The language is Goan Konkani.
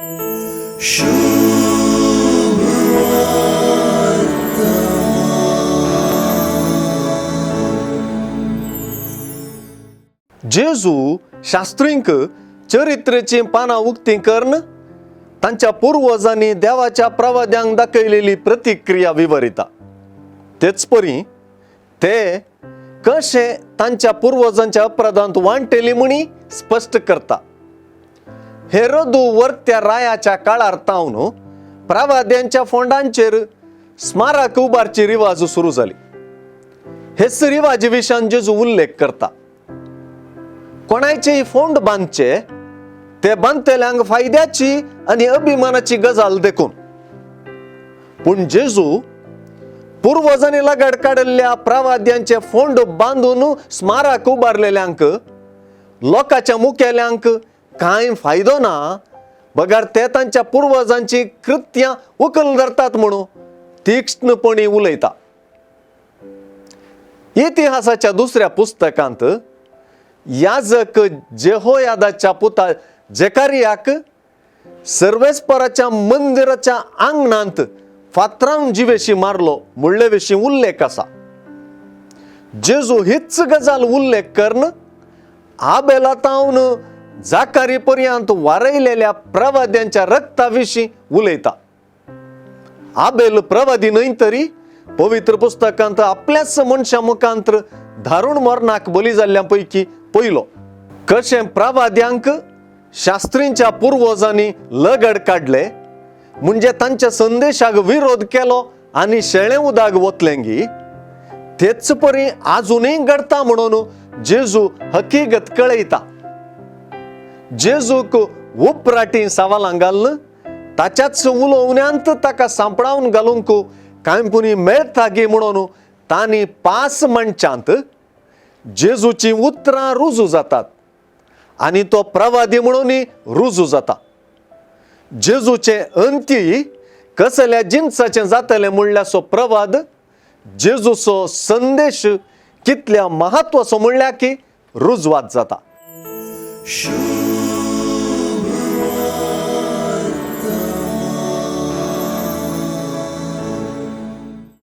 जेजू शास्त्रींक चरित्रेचीं पानां उक्तीं करून तांच्या पुर्वजांनी देवाच्या प्रवाद्यांक दाखयलेली प्रतिक्रिया विवरिता. तेच परी ते कशे तांच्या पुर्वजांच्या अपराधांत वांटेली म्हणी स्पश्ट करता. हेरोदू वर्त्या रायाच्या काळार तावन प्रवाद्यांच्या फोंडांचेर स्मारक उबारची रिवाज सुरू जाली. हेच रिवाजी विशयान जेजू उल्लेख करता. कोणायचेय फोंड बांदचे ते बांदतल्यांक फायद्याची आनी अभिमानाची गजाल देखून. पूण जेजू पुर्वजांनी लगड काडिल्ल्या प्रवाद्यांचे फोंड बांदून स्मारक उबारलेल्यांक लोकांच्या मुखेल्यांक कांय फायदो ना, बगर ते तांच्या पुर्वजांची कृत्यां उखल धरतात म्हणून तीक्ष्णपणी उलयता. इतिहासाच्या दुसऱ्या पुस्तकांत याजक जेहोयादाच्या पुता जेकारियाक सर्वेस्पराच्या मंदिराच्या आंगणांत फातरावन जिवेशी मारलो म्हणले विशीं उल्लेख आसा. जेजू हीच गजाल उल्लेख करून आबेला तावन जाकारी पर्यंत वारयलेल्या प्रवाद्यांच्या रक्ता विशीं उलयता. आबेल प्रवादी न्हय तरी पवित्र पुस्तकांत आपल्याच मनशा मुखांत धारुण मरणाक बली जाल्ल्या पैकी पयलो. कशें प्रवाद्यांक शास्त्रींच्या पुर्वजांनी लगड काडले म्हणजे तांच्या संदेशाक विरोध केलो आनी शेळें उदाक वतलेंगी, तेच परी आजुनूय घडटा म्हणून जेजू हकीगत कळयता. जेजूक उपराटी सवालां घालून ताच्याच उलोवण्यांत ताका सांपडावन घालूंक कांय पुणी मेळटा गी म्हणून तांणी पास म्हणच्यांत जेजूची उतरां रुजू जातात आनी तो प्रवादी म्हणून रुजू जाता. जेजूचे अंती कसल्या जिनसाचें जातलें म्हणल्याचो प्रवाद जेजूचो संदेश कितल्या म्हत्वाचो म्हणल्यार की रुजवात जाता.